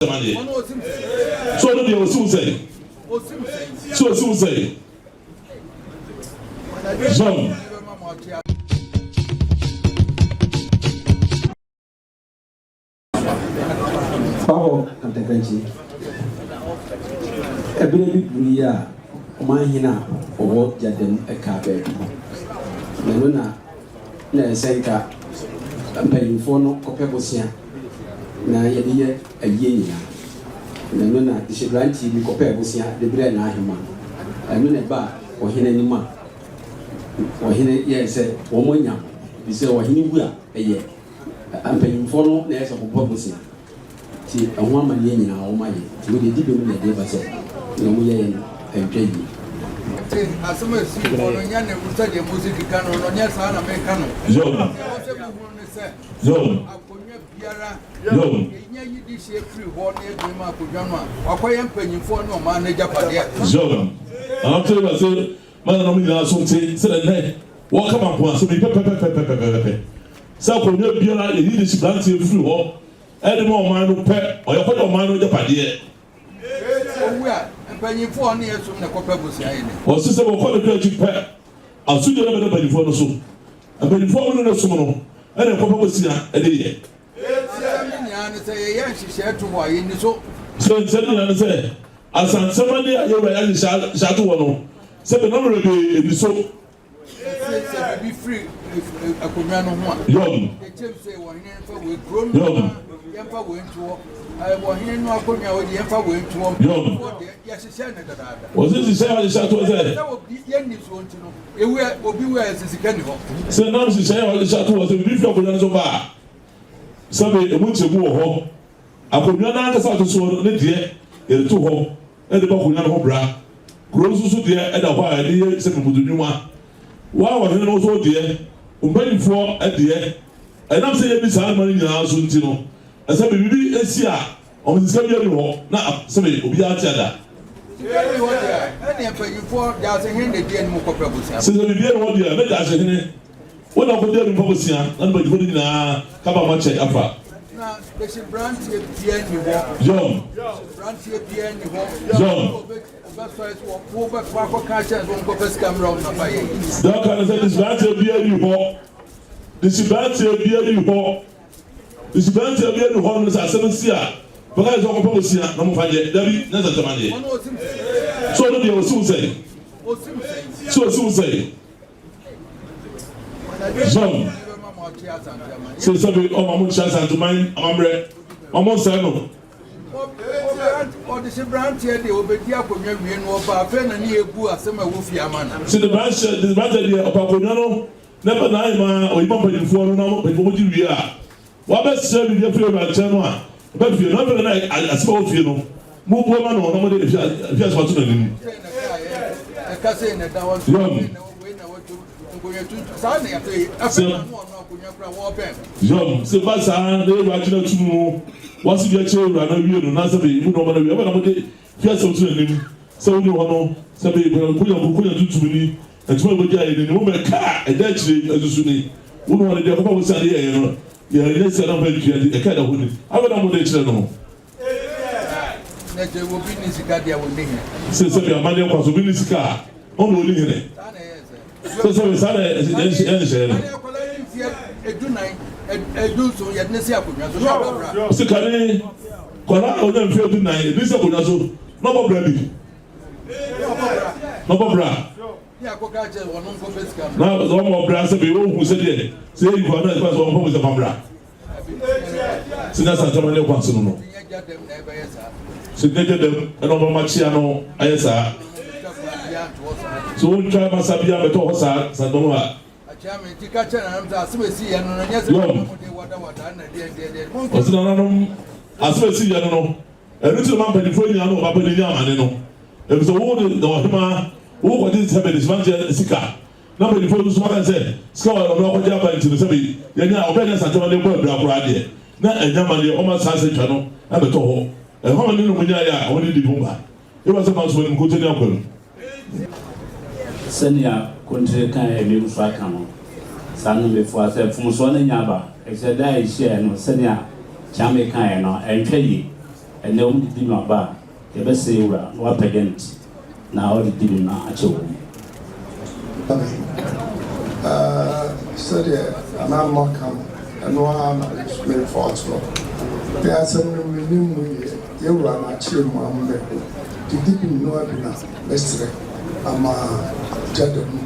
Adeɛ. So ɔno deɛ ɔsi wo sɛn? So ɔsi wo sɛn? Zɔn. Bawɔ Kantankrankyi, Ɛberɛ bi duru yi a ɔmanhene a ɔwɔ Gyadam kaa baabi, na ɛno na na ɛsɛ nka mpanyimfoɔ no kɔpɛ bosea na yɛde yɛ ayie nyinaa. Na ɛno na dehyeberanteɛ bi kɔpɛɛ bosea de brɛɛ n'ahemmaa no. Ɛno na ɛbaa ɔhene anim a ɔhene yɛɛ sɛ wɔanya no, ɛfiri sɛ ɔhene wu a, ɛyɛ mpanyimfoɔ no na ɛyɛ sɛ wɔbɔ bosea. Nti ɛho amanneɛ nyinaa wɔn ayɛ. Nti wei deɛ ɛdi bem na ɛde ba sɛ nea wɔn yɛeɛ no ɛntwa yie. Nti asɛm a esii hɔ no nyɛ ne sɛdeɛ Mose keka no no, nyɛ saa na meka no. Yom. Deɛ ɛwɔ sɛ mohunu ne sɛ, Yom. akonnwa biara, Yom. yɛnya yi de hyeɛ firi hɔ na yɛde ma akonnwa no a, wakɔyɛ mpanimfoɔ ne ɔman no agyapadeɛ. Yom. Anam sɛ Awurade ma nananom nyinaa so nte sɛdeɛ nnɛ wɔka manko asɛm yi pɛpɛpɛpɛpɛpɛpɛ sɛ akonnwa biara yɛyi de hye beranteɛ firi hɔ de ma ɔman no pɛ, ɔyɛ kɔyɛ ɔman no agyapadeɛ. Owu a, mpanyimfoɔ a ɔne yɛn som na ɛkɔpɛ bosea yɛ dɛ. Ɔse sɛ wɔkɔ ne kra akyi pɛ, asodie no bɛda mpanyimfoɔ no so. Mpanyimfoɔ a wɔne no som no na ɛkɔpɛ bosea de yɛ. Asɛm no nyinaa ne sɛ yɛyɛ nhyehyɛɛ to hɔ a, yɛnni so. Sɛ nsɛm nyinaa ne sɛ, Asansɛm adeɛ a yɛwura yɛ ahyehyɛ ato hɔ no, sɛ bɛnam werɛ bee, ɛnni so. Yɛse sɛ biribi firi akonnwa no ho a, Yom. yɛkyɛm sɛ ɔhene no fa wei, kuro no Yom. na yɛmfa wei nto hɔ, ɔhene no akonnwa wei deɛ yɛmfa wei nto hɔ, Yom. mpanimfoɔ deɛ yɛhyehyɛ no dadaada. Wɔse nhyehyɛe a wɔahyehyɛ ato hɔ sɛ. Sɛ obi yɛnni soɔ nti no, ewu a obi wu a yɛse sika nni hɔ. Sɛ nam nhyehyɛe a wɔahyehyɛ ato hɔ sɛ biribi firi akonnwa no so ba a, sɛbe emu nkyɛmu wɔ hɔ. Akonnwa no ankasa a ɔte soɔ no ne deɛ yɛde to hɔ de bɔ akonnwa no ho bra. Kuro nso so deɛ ɛda hɔ a yɛde yɛ sɛ mmusu nnwuma. Wo ara ɔhene no nso wo deɛ, wo mpanimfoɔ deɛ. Ɛnam sɛ yɛnni saa nneɛma no nyinaa so nti no, sɛ biribi si a, wɔn sika biara nni hɔ na sɛbe obiara te ada. Sika nni hɔ deɛ a, ɛnneɛ mpanimfoɔ, Gyaasehene na ɛdi anim kɔpɛ bosea. Sɛ sɛ biribiara nni hɔ deɛ a, na Gyaasehene Wo na wokɔdi anim fa bosea na ne mpanyimfo no nyinaa ka ba ma kyɛ afa. Na bɛhyɛ branteɛ biara nni hɔ. Yɔn. Branteɛ biara nni hɔ. Yɔn. Ɔbɛsɔre so wobɛkɔ akɔka akyerɛ sɛ wɔnkɔpɛ sika mmerɛ wo nafa yɛ. Deɛ ɔka ne sɛ desi branteɛ biara nni hɔ. Desi branteɛ biara nni hɔ. Desi branteɛ biara nni hɔ no sɛ asɛm si a bɛka sɛ ɔkɔpɛ bosea na momfa nyɛ. Dabi, nyɛ nsɛntɛm adeɛ. So ɔno deɛ ɔsi wo sɛn? So ɔsi wo sɛn? Zɔn sɛ sɛbi ɔma mo nkyerɛ Asanteman amammerɛ ma mo nsɛe no. Ɔdehye branteɛ deɛ ɔbɛdi akonnwa wie no ɔba afei na ne yɛbu asɛm a ɛwɔ fie ama no. Sɛ de branteɛ de branteɛ deɛ ɔpɛ akonnwa no na ɛba n'ahema ɔyi ma mpanyinfoɔ no na mpanyinfoɔ mo gye wie a Wabɛsrɛ biribi afiri Awurade nkyɛn no a, ɔba fie no, afei na asɛm a ɛwɔ fie no, mobua ma no na mode efi asɛm ato n'anim. Yɔn. Sɛ Yɔn, sɛ ba saa na Awurade gyina tum no, wase bi akyerɛ Awurade no awie no, na sɛ bɛyi mu nneɛma no awie, ɛbɛ na mode fi asɛm to n'anim sɛ wonni hɔ no, sɛ bɛyi konya konya tuntum ni, Ntoma a wogyaee no ne wo mmɛka a ɛda akyire yi nso ni, Wo ne wɔn deɛ kɔfa wo sane yɛeɛ no, yɛanyɛ sika na mfa ntua nti, ɛka da hɔ ni. Afei na mode kyerɛ no. Na sɛ obi nni sika deɛ ɔnni hene. Sɛ sɛbi amanneɛ kwa so obi nni sika a, ɔno ɔnni hene. Sɛ sɛbi saa na yɛnhyɛɛ no. Ɔse kane kwadaa a ɔnya mfeɛ 14 yɛde no si akonnwa so na ɔbɔ bra bi. Na ɔbɔ bra. Na wɔn bra sɛ bɛyɛ wɔn hu sɛdeɛ sɛ yɛyi kwan na ɛkwan sɛ wɔn fam sɛ fa bra. Sɛ nyɛ asantama ne kwan so no no. Sɛ nyɛ gya dɛm ɛna wɔn ma kyea no ayɛ saa. So wɔn twa masa bi abɛtɔ hɔ saa saa dɔm a. Yɔm. Ɔsi nananom asɛm esi yɛ no no. Ɛno nti na ɔma mpanimfoɔ nyinaa ne ɔba panin nya amane no, efisɛ wo de na ɔhemaa wo kɔgye sɛbe de somanteɛ sika, na mpanimfoɔ nso soma ka sɛ sika a ɔno akɔgye aba nti no sɛbe yɛnya a ɔbɛnya Asantehene de bɔ abira koraa deɛ na ɛnyɛ amaneɛ ɔma saa sɛ twa no bɛtɔ hɔ. Ɛho amane na wɔnyaeɛ a wɔde di ho ba. Yehowa sɛ manso m'anim nkonto ne akwam. Sɛnea Kontire kae a emi nso aka no, saa no mefua sɛ mfomsoɔ no nya aba, efisɛ da a yɛhyiaeɛ no, sɛnea Kyame kaeɛ no, ɛntwa yie. Ɛnnɛ wɔn de dibem aba a, yɛbɛsrɛ yɛn Wura na wapagya ne ti na ɔde dibem no akyɛ wɔn. Aane, sɛdeɛ na maka no, ɛno ara na merefɔɔto no. Me asɛm no mennim mu yie, yɛn Wura no akyerɛ mu ama mahu. Nti dibem no ara bi na mɛsrɛ ama Gyada mu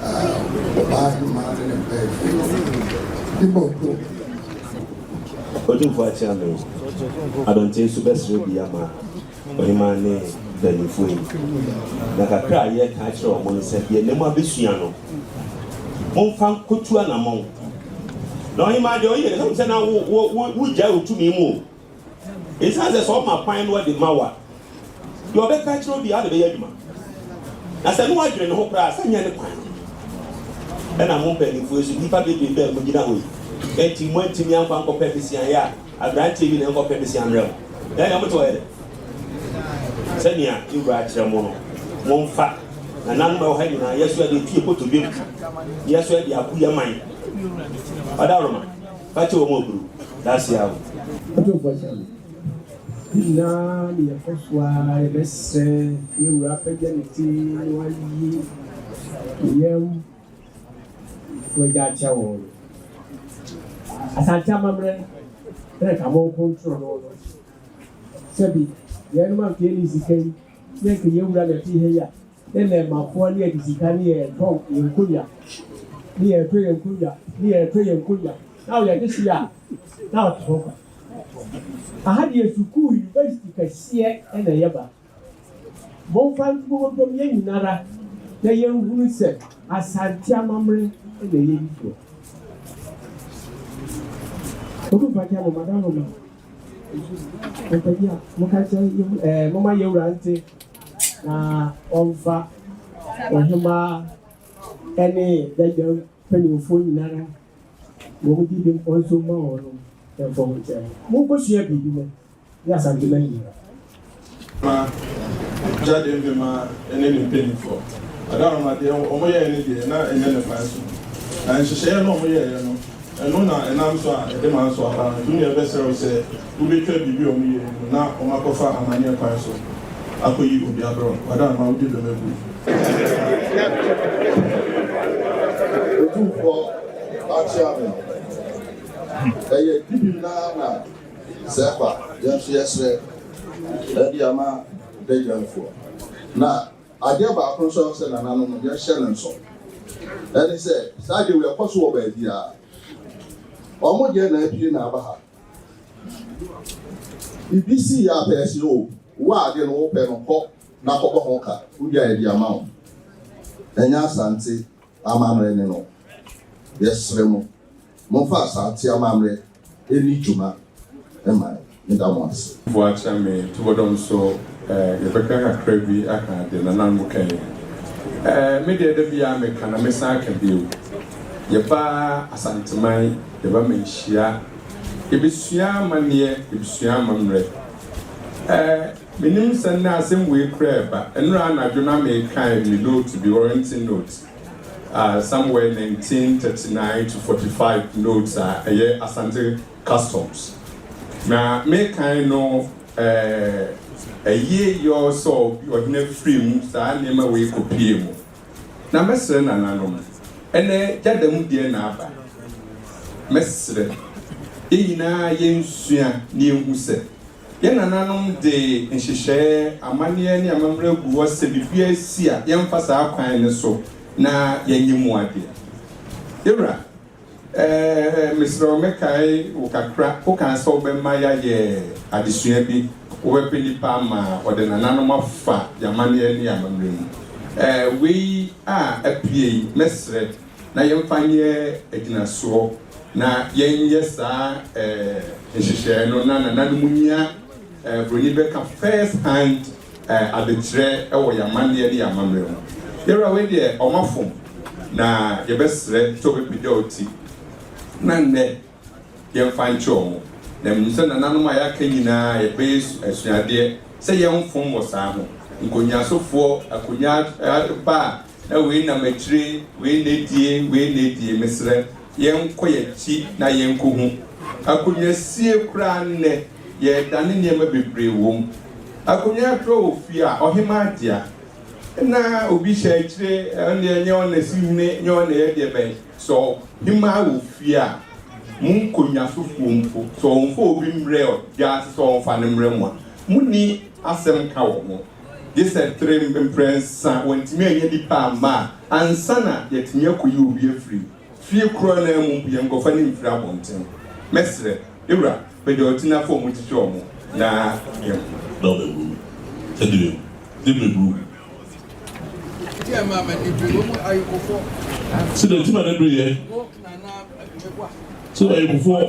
ɔbaa hemaa ne ne mpanyimfoɔ. Dibem kuro. Otumfoɔ akyea me abɔnten so bɛsrɛ bi ama ɔhemaa ne mpanimfoɔ yi. Na kakra a yɛreka akyerɛ wɔn ne sɛ, deɛ nnɛ moabɛsua no, momfa nkɔtu anammɔn. Na ɔhemaa deɛ ɔyɛ no, sɛ na wo wo wo wogyae wo tumi mu o. Esiane sɛ sɛ ɔma kwan na ɔde ma wo a, deɛ ɔbɛka akyerɛ wo biara wode bɛyɛ adwuma. Na sɛ ne woadwene ne ho koraa a, sɛ nyɛ ne kwan no. Ɛna mo mpanimfoɔ yi nso, nnipa bebrebe a mogyina hɔ yi, enti moantumi ankɔ ankɔpɛ besiayɛ a, aberanteɛ bi na ɛnkɔpɛ besia mmerɛ mo. Na ɛnna mote hɔ yɛ dɛ. Sɛnea me wura akyerɛ mo no, momfa. Nananom a ɛwɔ ha nyinaa, yɛsoa de etu yɛ kotodwe mu, na yɛsoa de ako yɛ man. Ɔdaworoma. Fa kyɛ wɔn aburu. Dase awo. Otumfoɔ kyɛ me. Ne nyinaa ne yɛkɔ so ara yɛbɛsrɛ yɛn wura apagya ne ti na wayi ne yam na wagya akyɛ wɔn no. Asante amammerɛ na nka monko ntoro no no. Sɛbi yɛnom anka yɛnni sika yi ne anka yɛn wura na ɛte ha yi a ne nnɛɛmafoɔ ne yɛde sika ne yɛtɔ yɛn nkonnwa ne yɛtɔ yɛn nkonnwa ne yɛtɔ yɛn nkonnwa na ɔyɛ de hyia a na ɔte hɔ kwa. Aha deɛ sukuu university kɛseɛ na ɛyɛ ba. Momfa ntobogodom yɛn nyinara na yɛnhunu sɛ Asante amammerɛ na ɛyɛ yi soɔ. Otumfoɔ Akyea Madam Roma. Ɔpanyin a moka kyerɛ yɛn ɛɛ moma yɛn wura nte na ɔmfa ɔhemaa ɛne badwa mpanimfoɔ nyinara wɔn di bem ɔnso mma wɔn mfa wɔn nkyɛn. Monkɔsua biribi mo ne Asanteman nyinaa. Ma Gyade Mvema ne ne mpanyimfoɔ. Adaworoma deɛ wɔyɛeɛ no deɛ na ɛnyɛ ne kwan so. Na nhyehyɛeɛ no a wɔyɛeɛ no, ɛno na ɛnam so a ɛde manso aba no. Nti wo nua bɛsrɛ wo sɛ wobɛtwa biribi a wɔyɛeɛ mu na wɔakɔfa amanneɛ kwan so akɔyi obi abrɛ wo. Adaworoma wodi dɔm agu. Otumfoɔ akyea me. Ɛyɛ dibim no ara na Sɛ ɛba a, yɛn nso yɛsrɛ de ama badwamfoɔ. Na adeɛ baako nso a ɛwɔ sɛ nananom no yɛhyɛ no nso ɛne sɛ, saa adeɛ wei ɛkɔ so wɔ baabiara. Wɔn deɛ na apue na aba ha. Biribi si yɛ apɛ ɛsi o, wo a adeɛ no wopɛ no kɔ na kɔbɔ ho ka, wowie a yɛde ama wo. Ɛnyɛ Asante amammerɛ ne no. Yɛsrɛ mo, momfa Asante amammerɛ nni dwuma mma yɛn. Meda mo ase. Boa kyerɛ me tobɔdɔm so eh, yɛbɛka kakra bi aka deɛ nananom ka yi eh, me deɛ da biara meka na mɛsan aka bio, yɛba Asanteman, yɛba Manhyia, yɛbɛsua amanneɛ, yɛbɛsua amammerɛ eh, menim sɛ nnɛ asɛm wei koraa ɛba, ɛnora anadwo na mekae me note bi, Warrington note, ah, somewhere 1939 to 45 notes a ɛyɛ Asante Customs. Na mekan no eh, ɛye yɔ sɛ ɔhene firi mu saa nneɛma wei kɔpie mu. Na mɛsrɛ nananom, ɛnɛ gyada mu deɛ na aba. Mɛsrɛ, yɛn nyinaa yɛnsua na yɛnhu sɛ, yɛn nananom de nhyehyɛɛ, amanneɛ ne amammerɛ agu hɔ sɛ biribiara si a, yɛmfa saa kwan no so na yɛnyɛ mu adeɛ. Yɛwura, Ɛɛ, mesrɛ wo, mɛkae wo kakra. Wokaa sɛ wobɛma yɛayɛ adesua bi, wobɛpɛ nnipa ama wɔde nananom afa yɛn amanneɛ ne yɛn amammerɛ mu. Ɛɛ, wei a apue yi, mɛsrɛ na yɛmfa nyɛ agyinasoɔ na yɛnyɛ saa ɛɛ nhyehyɛeɛ no na nananom nya, ɛɛ, buroni bɛka first hand adekyerɛ wɔ yɛn amanneɛ ne yɛn amammerɛ ho. Yɛwura wei deɛ wɔafom na yɛbɛsrɛ sɛ wɔbɛpagya wo ti na nnɛ yɛmfa nkyɛ wɔn. Na menim sɛ nananom a yɛaka nyinaa yɛbɛyɛ asuadeɛ sɛ yɛmfom wɔ saa ho. Nkonnyasofoɔ, akonnwa ba a na wei nam akyire, wei na ɛdie, wei na ɛdie, mesrɛ yɛnkɔ yɛn akyi na yɛnkɔhu. Akonnwasie koraa nnɛ. Yɛredane nneɛma bebree wom. Akonnwa atrɔ wɔ fie a, ɔhemaa dea. Nna obi hyɛ akyire, ɔno deɛ nyɛ ɔno na ɛsi hene, nyɛ ɔno na ɛyɛ deɛ bɛn. Sɛ ɔhemaa wɔ fie a, mo nkonnwasofoɔ mpo, sɛ ɔmfa obi mmrɛ dwa ase sɛ ɔmfa no mmrɛ mo a, monni asɛm ka wɔ ho. Gye sɛ tere mprɛnsa wɔantumi annya nipa amma a, ansa na yɛatumi akɔyi obi afiri fie korɔ no ara mu mpo, yɛnkɔfa no mfiri abɔnten. Mɛsrɛ, yɛwura, baabi a ɔte no afa wɔn ti hwɛ wɔn na yɛnko. Na ɔbɛbu sɛdeɛ ne mmebu. Sɛdeɛ ɛti ma ne bere yɛ. Sɛ ayekofoɔ.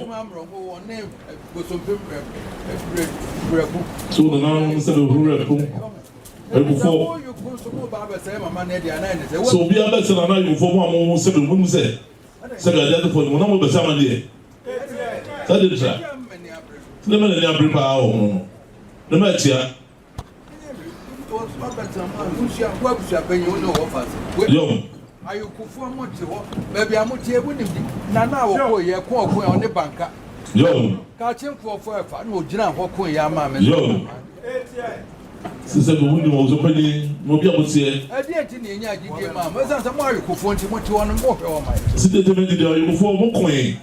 Sɛ wo nananom sɛ bɛhuru werɛ po ayekofoɔ. Sɛ obiara bɛsɛ nana ayekofoɔ mo a mo sɛ bɛ mo sɛ sɛ bɛ adeɛ adefoɔ no mo na mo bɛsɛ ama deɛ. Sɛ de tra. Sɛ ne mɛ n'ani abere paa wɔ ho no. Ne mɛ atia. Yom. Yom. Yom. Sisɛ bi wuni wɔn so panyin na obi a mo teɛ. Sisɛ tɛmɛ didi ayokofoɔ mo koe.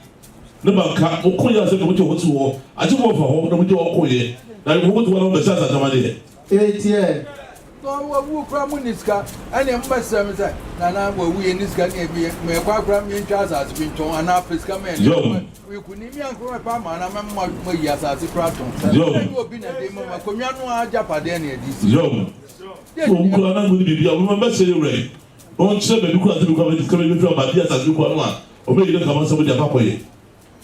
Ne ba nka, mo ko yɛ asɛm na mo gye hɔ si hɔ, agye mo fa hɔ na mo gye hɔ ko yɛ, na mo ko to hɔ na mo bɛhyɛ asase ama deɛ. Eetie. Na wawu koraa mo nni sika ɛneɛ mo bɛsrɛ me sɛ nana wawu yɛ nni sika ne ebi mɛ kɔ akora me ntwa asase bi ntɔn anaa pɛ sika mɛ Yom. Wiku ni mi ankora mɛ pa ama anaa mɛ mo mo yi asase koraa tɔn Yom. ɛnyɛ obi na de ma ma konwa no agyapadeɛ na ɛde si. Yom. Wɔn koraa na mo ni biribi a wɔn bɛsrɛ yɛ wura yi na wɔn kyerɛ baabi koraa sɛ bi koraa bɛ sika bɛ firi aba di asase bi koraa no a Ɔbɛyi ne nkraman sɛ mode akɔ akɔyɛ.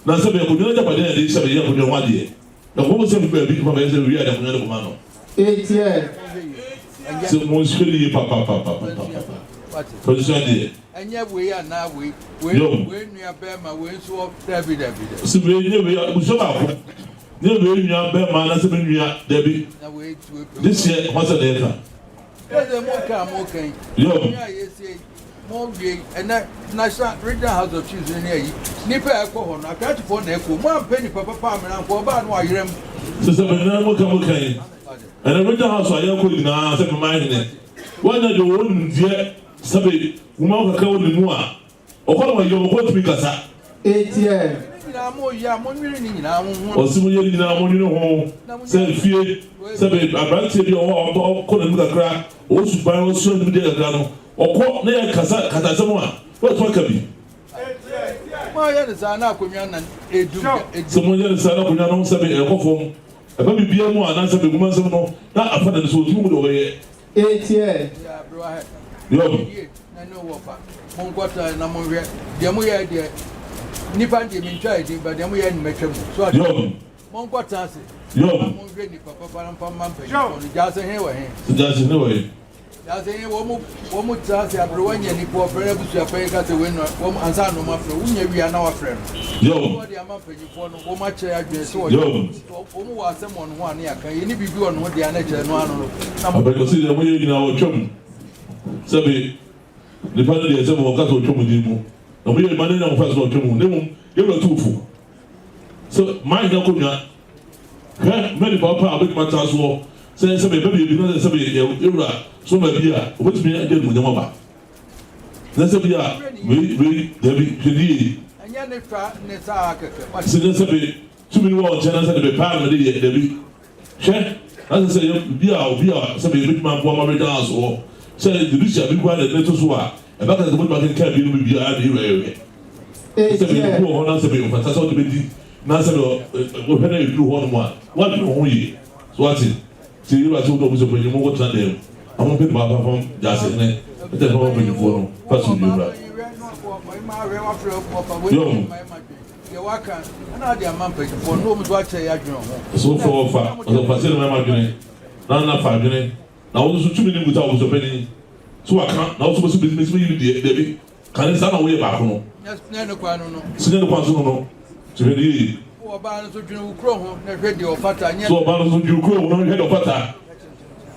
Na sɛ bɛyɛ akonnwa no agyapadeɛ na yɛde rehyɛ bɛyɛ akonnwa ho adeɛ. Na wɔn sɛ fi baabi ma bɛyɛ sɛ wia de akonnwa no kɔma no. Eetie. Sɛ monhwɛ no yie papapapapapapa. Fa nsua adeɛ. Ɛnyɛ wei anaa wei, wei, Yom. wei nua bɛɛma, wei nso wɔ, dabi, dabi, dabi. Sɛ wei nyɛ wei a, abusua baako, nyɛ wei nua bɛɛma anaasɛ me nua, dabi. Na wei nso wei pɛ. Gye seɛ ho asɛm na yɛka. Sɛ mo ka a mo ka yi, Yom. akonnwa a yɛsie yi, Mo wiei ɛnɛ National Regional House of Chiefs no ne ayi nipa a ɛkɔ hɔ no akrakyefoɔ na ɛkɔ mo ampɛ nipa papa amena nko ɔbaa no wayerɛ mu. Sɛ sɛ me nan mo ka mo kan ɛnɛ Regional House a yɛkɔ nyinaa sɛ mema hene wanya deɛ ɔwɔ nimdeɛ sɛbe nwoma kakra wɔ ne mu a ɔkɔ na wayerɛ mu ɔkɔ ntumi nkasa. Etiɛ. Ne nyinaa mo yɛ a mo nwene ne nyinaa ho ho. Ɔse mo yɛ ne nyinaa mo nwene ho sɛ fie sɛbe abranteɛ bi a ɔwɔ hɔ a ɔkɔ n'anim kakra ɔwɔ suban ɔsua nimdeɛ kakra no Ɔkɔ na yɛ kasa katasɛm a, wobɛtumi aka bi. Moayɛ no saa na akonnwa na edum gya edum. Sɛ monyɛ no saa na akonnwa no sɛbe ɛkɔ fam, ɛba biribiara mu a anaasɛ benkum asɛm no na afa n'ani so, ɔtumi hu deɛ ɔbɛyɛ. Eetie. Yɛ aberewa hɛ. Yob. Yie na ne wɔ fa. Monkɔtra na monhwɛ deɛ moyɛɛ deɛ nnipa no deɛ mentwaa edin ba deɛ moyɛɛ no mɛtwa mu. So ate? Yob. Monkɔtena ase Yob. na monhwɛ nnipa papa no mfa mma mpanyimfoɔ no. Gyaase he wɔ he? Gyaase he wɔ he? Yase yi wɔn wɔn tena ase aberewa nya nipa ɔfrɛ abusua panyin ka sɛ wei no wɔn ansa na wɔn afrɛ wonya wia na wafrɛ no. Yom. Wɔn de ama mpanyinfoɔ no wɔn akyerɛ adwene sɛ wɔn wɔn wɔ asɛm wɔn ho a ne yaka yɛ ne biribi wɔn ho deɛ na kyerɛ no ano no. Abɛn sɛ deɛ moyɛ nyinaa wɔtwam sɛbe nipa no deɛ sɛ wɔka sɛ wɔtwam din mu na moyɛ ma ne nya mofa sɛ wɔtwam mu na mmom yɛwura tuufo sɛ man hena kɔnwa Hwɛ, mɛ nipa pa a obetumi atra soɔ, sɛ sɛ meba baabi na sɛ meyɛ wura so baabi a, obetumi de animuonyam aba. Na sɛ bi a, wei, wei, dabi, hwɛ ne yie. Sɛ nyɛ sɛ me tumi no wɔ wo nkyɛn na sɛ de mepɛ a na mede yɛ, dabi. Hwɛ, na sɛ sɛ yɛ bi a obi a sɛ meyɛ betumi aboa ma mɛgyina soɔ, sɛ judicial bi koraa na ɛde to so a, ɛbɛka sɛ mobɛtumi akenkan bi no biribiara de wɛwɛ. Sɛ biribi wɔ hɔ na sɛ mfata sɛ wode bɛdi na sɛ wohwɛ na ɛduru hɔ nom a, woadwene wo ho yie. So wate? Nti yɛwura sɛ wode ɔbusuapanyin mu nkɔtena dan mu na mompɛ ne baapa fam gyasehene ɛtɛ fam mpanyinfoɔ no fa so wie wura. Yɔn. Sɛ wofrɛ wɔfa, ɔsɛ fa sɛ ne mɛma dwene na na fa adwene na wo nso tumi ne nkuta ɔbusuapanyin so waka na wo nso bɛsi bɛsi bɛyi bi deɛ dabi. Kane saa na woyɛ baako no. Sɛ ne kwan no no. Sɛ ne kwan so no no. Nti hwɛ no yie. Wo ɔbaa no nso dwene wo kuro ho na hwɛ deɛ ɔfata. Nyɛ. So ɔbaa no nso dwene wo kuro ho na hwɛ deɛ ɔfata.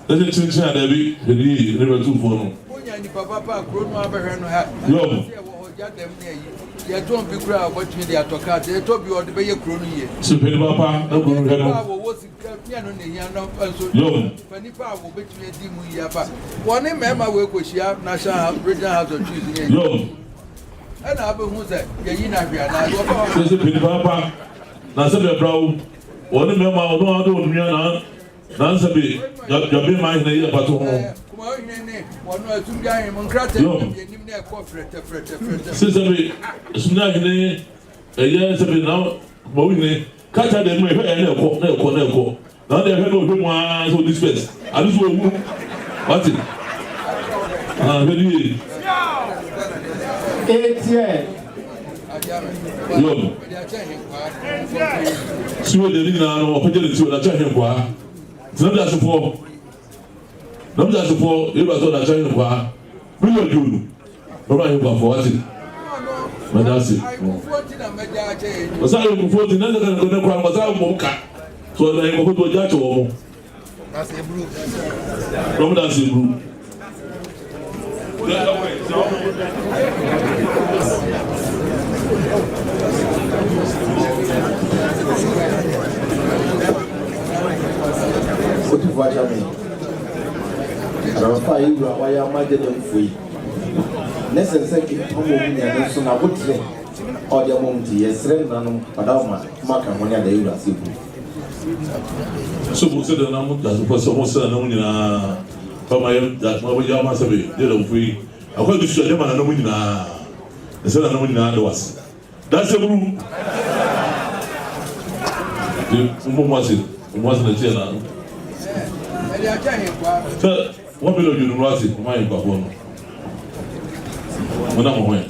Na sɛ kyenkyen a daabi hwɛ no yie ne wura tumfoɔ no. Wonya nipa papa a kuro no abɛhwɛ no ha. Yɔm. Ɛsɛ ɛwɔ hɔ gya dɛm ne ayi. Yɛtɔn bi koraa a wɔbɛtumi de atɔ kaa sɛ yɛtɔ bi ɔde bɛyɛ kuro no yie. Sɛ pɛ nipa pa na kuro no hwɛ no. Nipa a wɔwɔ sika nyɛ no na ehia no nso. Yom. Fa nipa a wɔbɛtumi adi mu yie afa. Wɔne mmarima wei kɔhyia National Regional House of Chiefs ne. Yom. Ɛna abɛhu sɛ yɛyi no ahwe anaa wɔbɛ hɔ. Sɛ sɛ pɛ nipa pa na sɛ bɛbra wo wɔne mmarima ɔno ara de onua na. Nansa bi, Dwabema hene yɛ mpato ho. Yom. Sɛ bi, Asumdua hene ɛyɛ sɛ bi na Kumawu hene krataa da mu ɛhwɛ ɛyɛ na ɛkɔ na ɛkɔ na ɛkɔ na ɔde ɛhwɛ na ɔhwɛ mu ara sɛ ɔdi spɛs ade so ɔwu wate ah hwɛ ni yie. Etiɛ. Yom. Siwe deɛ ne nyinaa no ɔpɛgya ne ti ɔde akyɛ ahenkwaa. Nti nam gyasefoɔ nam gyasefoɔ yɛwura sɛ ɔde akyɛ ahenkwaa miliɔn 20 bɛma ahenkwafoɔ wate mɛda ase. Ɔsɛ ahenkufoɔ ti na ɛsɛ ka ne kora no ɔsɛ mmom ka so ɔde ahenkwafo ti ɔgya akyɛ wɔn mo. Wɔn da ase eburu. Otumfoɔ akyɛ me. Adamfoɔ a yɛwura wayɛ ama gyadamfoɔ yi. Ne sɛ sɛ kepam wɔ mu nyame nso na abotrɛ a ɔde ama wɔn nti yɛsrɛ nananom ɔdawoma ma ka ho ne ada yɛwura ase bu. So bu sɛ dɛn na mo dasefo sɛ ho sɛ na mo nyinaa fa ma yɛ ma yɛ ama sɛ be yɛ dɛmfo yi akɔ adesua yɛ ma nanamu nyinaa ɛsɛ nanamu nyinaa de wase dase buru de mo mo ase mo ase na kyerɛ na sɛ wɔn bi na odwene mo ase mo ayɛ nkwafoɔ no mo na mo ho yɛ.